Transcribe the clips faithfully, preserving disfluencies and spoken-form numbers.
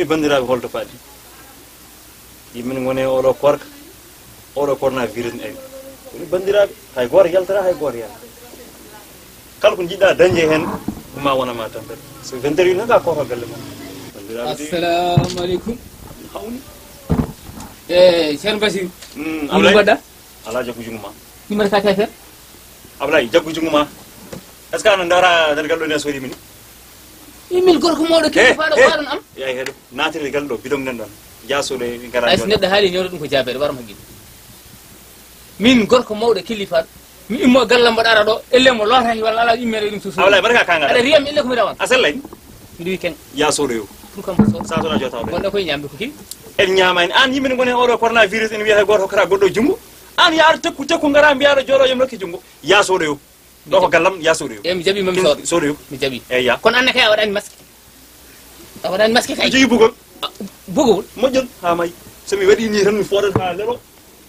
Banndiraaɓe, holto faaɗi? Yimɓe ngoni e oɗo korka, oɗo coronavirus ne ari. Woni banndiraaɓe, hay gooto yaltata, hay gooto yalta. Kala ko njiɗɗa dañde heen, ma wona ma tampere. So vingt heures yii, nanga kofa galle mon. Banndiraaɓe de. Assalamu aleykum. Hawni. Eh, Ceerno Basiru. Mm, Ablaye. Mbaɗɗa? Alaa, jaggu junngo ma. Numéro ka kayfeere? Ablaye, jaggu junngo ma. Est-ce que ano ndara nder galɗo ne soodi min? Imil gorko mawɗo kii faaɗo faaɗon am. Yaay heɗo. Naatiri galɗo bidon nan ɗon. Jaa soɗo e gara. Ay, so neɗɗo haali newre ɗum ko jaabeede, waram haqqil. Min gorko mawɗo killifaaɗo. Mi immo gallam mbaɗa ara ɗo, elle mo lootaki walla ala immere ɗum so soodi. Ablaye, mbaɗa ka kanga. Aɗa riyam elle ko mi rawan. A sellay. Mbiɗo wi ken. Ya soɗo yo. Pour kam ko soɗo. Sa soɗa jota ɗo. Wonde koye ñamde ko kii. En ñamayni. An yimɓe ne ngoni oɗo coronavirus ene wiyata e goto hokkata goɗɗo junngo. An yaar tekku tekku ngara mbiyaɗo jooɗo yom rokki junngo. Ya soɗo yo. Ɗo ko gallam, ya soɗo yo. E mi jaɓi mami soɗo. Soɗo yo. Mi jaɓi. Eyi ya. Kono an ne kay a waɗani masque. A waɗani masque kay. Jogi bugol. Bugol? Moƴƴol, ha may. So mi waɗi ni tan mi foodat ha lero.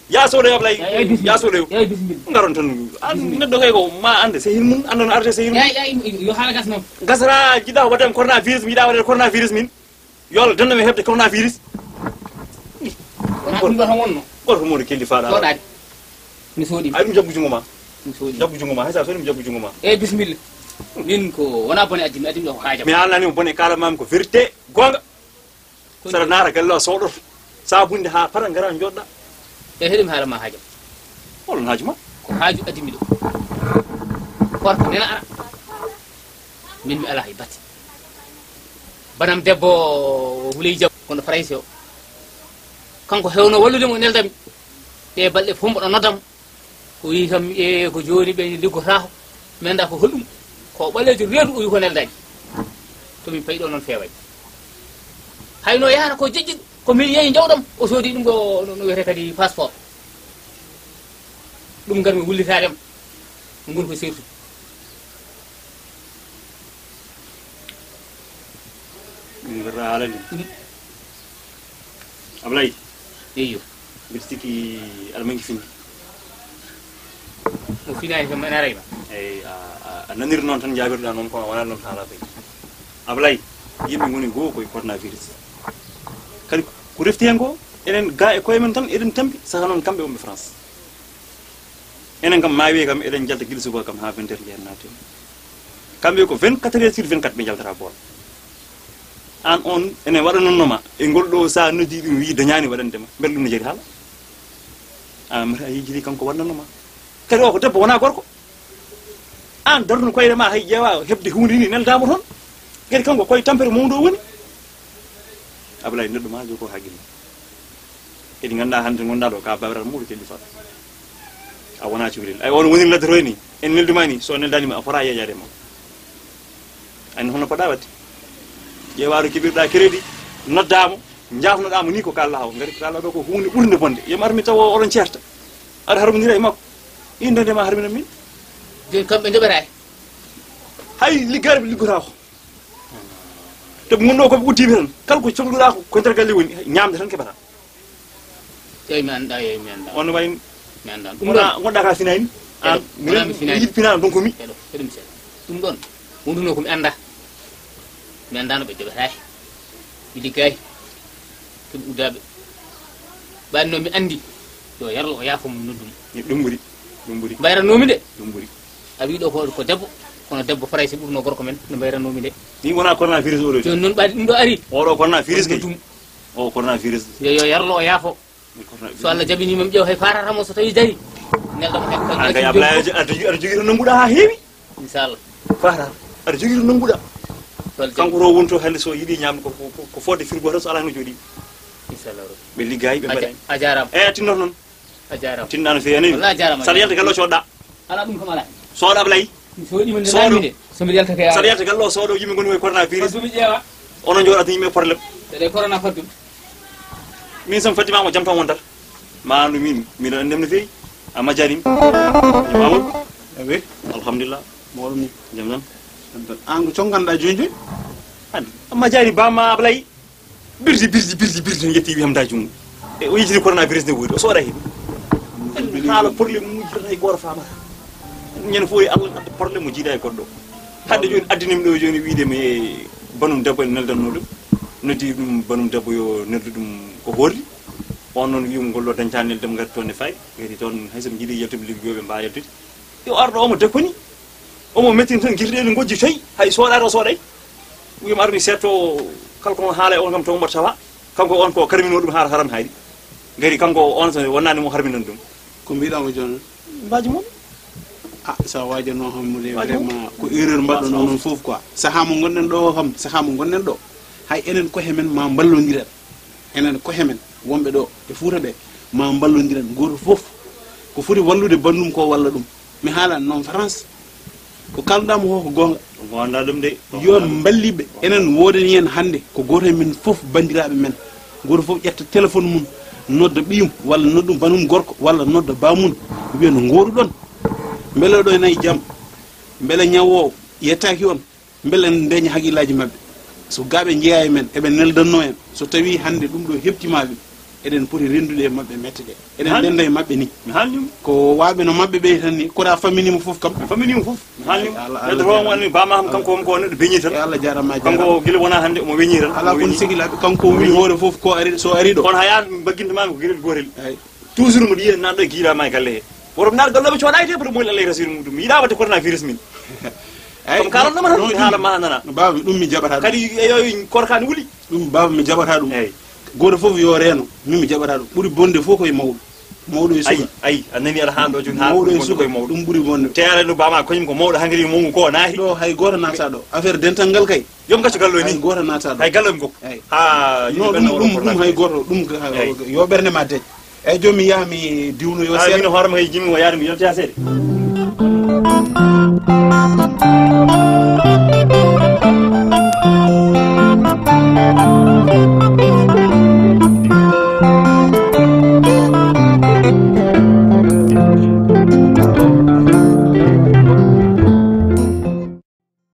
Ya soɗo yo Ablaye. Eyi, bismillah. Ya soɗo yo. Eyi, bismillah. Ngaron tan. An neɗɗo kay ko ma ande sehil mun, andon arde sehil mun. Eyi, eyi, yo haala gas noon. Gasara, jiɗa waɗan coronavirus, mi yiɗa waɗan coronavirus min. Yo Allah danno mi heɓde coronavirus. Wona ɗum ɗo tan wonno. Gorko mawɗo kelli faaɗa. Jooɗaade. Mi soodi. Ay, ɗum jaggu junngo ma. Mi soodi. Jaggu junngo ma. Hay sa soodi mi jaggu junngo ma. Eyi, bismillah. Min ko wona bone addi mi, addi mi ɗo ko haajam. Mi haalnani mo bone, kala mami ko vérité, goonga. Saɗa naata galle o soɗoto. Sabunde ha fata ngara jooɗɗa. E heɗi mi haala ma haajam. Holon haaju ma? Ko haaju addi mi ɗo. Korka nena ara. Min mi ala hay batte. Banam debbo Wuley Jaw, kono Farayse o. Kanko hewno wallude mo, neldami. Ɗe balɗe fof mboɗo noddam. O wi kam, e ko jooni ɓe liggotaako. Mi annda ko holɗum. Ko ɓaleejo reedu o wi ko neldani. To min payi ɗo noon feeway. Hayno yahata ko jeƴƴiɗo, ko min yeeyi jawɗam. O soodi ɗum ɗo no, no wiyete kadi passeport. Ɗum ngarmi wullitaade am. Ngun ko surtout. Min mbaɗata haala ndi. Mm. Ablaye. Eyyo. Mbiɗa sikki aɗa manki findi. Mo finaani kam ene arayma. Eyi, a, a, a naniri noon tan jaabirɗa noon, kono wonaa noon haala kay. Ablaye, yimɓe ngoni goo koye coronavirus. Kadi ko refti heen ko, enen ga e koye men tan, eɗen tampi, saka noon kamɓe wonɓe France. Enen kam, ma wiye kam, eɗen njalta gila subaka kam haa vingt heures, njehen naate. Kamɓe ko vingt-quatre heures sur vingt-quatre ɓe njaltata bool. Aan on, ene waɗanonno ma, e ngol ɗo sa noddi ɗum, wi dañaani waɗande ma. Mbel ɗum no jari haala? A mata a yejjiti kanko waɗanonno ma. Kadi o ko debbo, wona gorko. Aan darnuɗo koyɗe ma, hay ƴeewa heɓde huunde ni, neldaama toon. Kadi kanko koye tampere mawdo o woni. Ablaye, neɗɗo ma, joko haqqille. Kadi ngannduɗaa hannde ngonɗaa ɗo, ka babiral mawɗo kelli fat. A wona cukalel. Ay, on woni laddoto ni. En neldima ni, so neldani ma, a fota yeƴade ma. Ani hono poɗa wadde. Ƴeewaɗo keɓirɗa crédit, noddaamo, jafnoɗaamo ni ko kalla haw. Ngari ko kalla ɗo ko huunde ɓurnde bonde. Yo mi ar mi tawa oɗon ceerta. Aɗa harmonira e makko. Indonde ma harmina min. Joni kamɓe ndeɓata e. Hay liggaade ɓe liggotako. To ɓe ngonno ko ɓe uddiɓe tan. Kala ko cohluɗa ko, ko nder galle woni, ñamde tan keɓata. Eyi, mi annda, eyi, mi annda. On wayi mi annda. Ɗum wona ɗon. Gonɗa ka finani. Eɗo, an, wona mi finani. Yiɗi finani, donc mi. Eɗo, eɗo mi seeɗa. Ɗum ɗon, wonduno ko mi annda. Mi annda no ɓe joɓata he. Mi liggayi. Ko mi uddaɓe. Ɓanno mi anndi. Yo yarlo o yaafo mo noddum. Ɗum ɓuri. Ɗum ɓuri. Mbayratnomi de. Ɗum ɓuri. A wi ɗo ko, ko debbo. Kono debbo Farayse ɓurno gorko men. No mbayratnomi de. Ni wona coronavirus oɗo. Joni noon ɓaadi ɗum ɗo ari. Oɗo coronavirus kay. Ɗum. O coronavirus. Yo, yo yarlo o yaafo. So Allah jaɓinii ma mi ƴeewa hay faatataa mo so tawii darii. Nelɗo mo heen. Aan kay Ablaye aɗa jogii, aɗa jogii to nannguɗaa haa heewi. Inchallah. Faatataa. Aɗa jogii to nannguɗaa. So Allah jaɓii. Kanko to woni to hannde so yiɗi ñaamde ko, ko, ko, ko fodde frigo tan so alaa heen o jooɗii. Inchallah. Ɓe liggaayi, ɓe mbaɗaani. A jaaraama. Eyi, a tinnoto noon. A jaaraama. Tinnaano feewi, a nani? Wallaahi a jaaraama. Saɗa yalta galle o coodɗaa. Alaa ɗum kam alaa. Soodo Ablaye. Mi soodii mo nde Soodo. Naammi de. So mi yaltata e Saɗa yalta galle o soodo yimɓe ngoni koye coronavirus. Faddu mi ƴeewa. Onon njooɗata yimɓe problème. Eɗe corona faddu. Min so mi faddima mo jam tan wontata. Ma anndu min, miɗo anndi am no feewi. A majjaani mi. Mamoudou. Ewi. Alhamdulillah. Mawɗum ni. Jam tan. Jam tan. Aan ko connganɗaa jooni jooni? Anndi. A majjaani bamma Ablaye. Birdi, birdi, birdi, birdi, no yetti wi hamda junngo. E o yejini coronavirus nde woodi, o sooda heen. En haala problème uji tan hay gooto faamata. Ñande fof e Allah adda problème mo jiida e goɗɗo. Hadde jooni addinimi ɗo jooni wiide mi e banum debbo en neldanno ɗum. Noddi ɗum banum debbo yo neldu ɗum ko hoorri. On noon wi'um ngol ɗo dañtaani neldu, ngati toon ne fayi. Ngati toon hay so ɓe njiɗi yaltude, liggoɓe mbaawa yaltude. Yo arɗo omo dekkoni. Omo mettin tan, girɗeeli ngojji toyi. Hay soɗaade o soɗay. Wi'um armi seeto kala ko haala e on kam to mbaɗa tawa. Kanko on ko karmino ɗum haala haram hayri. Ngati kanko on so wonnaani mo harminan ɗum. Ko mbiɗa mo jooni? Mbaji mum. Ah, sa waajano hammude. Mbaji mum. Vraiment ko erreur mbaɗɗo noon fof quoi. Sahaa mo ngonɗen ɗo o kam, sahaa mo ngonɗen ɗo, hay enen koye men ma mballondiren. Enen koye men wonɓe ɗo e Fuuta ɓe, ma mballondiren. Gooto fof ko foti wallude banndum ko walla ɗum. Mi haalan noon France, ko kalɗamo ko, ko goonga. Ko goonga ɗum de. Yo mballiɓe, enen woodani en hannde ko gooto e men fof banndiraaɓe men. Gooto fof ƴetta téléphone mum, nodda ɓiyum walla noddum banum gorko walla nodda bamum, wiya no ngooruɗon. Mbele oɗo ene e jam? Mbele ñawoowo yettaaki on? Mbele en ndeña haqillaji maɓɓe? So gaaɓe njeeya e men, eɓe neldanno en. So tawi hannde ɗum ɗo heɓtimaɓe, eɗen poti renndude e maɓɓe mette ɗe. Eɗen ndenda e maɓɓe ni. Mi haalni ɗum. Ko waaɓe no maɓɓe ɓe tan ni, kono a famminima fof kam. Mi famminima fof. Mi haalni ɗum. Neɗɗo to on woni bama kam, kanko won ko neɗɗo beñi tan. Yo Allah jarama. Kanko gila wona hannde omo weñi tan. Ala kon sigilaɓe, kanko woni hoore fof ko ari, so ari ɗo. Kono haya mbaggintama ko gila gotel. Eyi. Toujours mboɗo yiya nanɗo e giiɗa ma e galle he. Woto mi naat galle o mi coɗayi te, mboɗo mooli Allah e rasiidu muɗum. Mi yiɗa wadde coronavirus min. Eyi, kam kalan ɗum tan, mi haala ma nana. Baba, ɗum mi jaɓata ɗum. Kadi eyo, korkani wuli. Ɗum baba mi jaɓata ɗum. Eyi. Gooto fof yo reeno, min mi jaɓata ɗum. Ɓuri bonde fof koye mawɗo. Mawɗo e suka. Ayi, ayi, a nani aɗa haala ɗo jooni, haala mawɗo e suka koye mawɗo. Ɗum ɓuri bonde. Te ara no bama koñum ko mawɗo, hankadi mawɗo ko naati. Ɗo hay gooto naata ɗo. Affaire dental ngal kay. Yo mi gaccu gallo ni. Hay gooto naata ɗo. Hay gallo mi gokku. Eyi. Ha, non, ɗum, ɗum, ɗum hay gooto, ɗum, yo ɓernde ma deej. Eyi, jooni mi yaha mi diwno yo seeɗa. Min hoore ma kay jimi o yaade mi yonti ha seeɗa.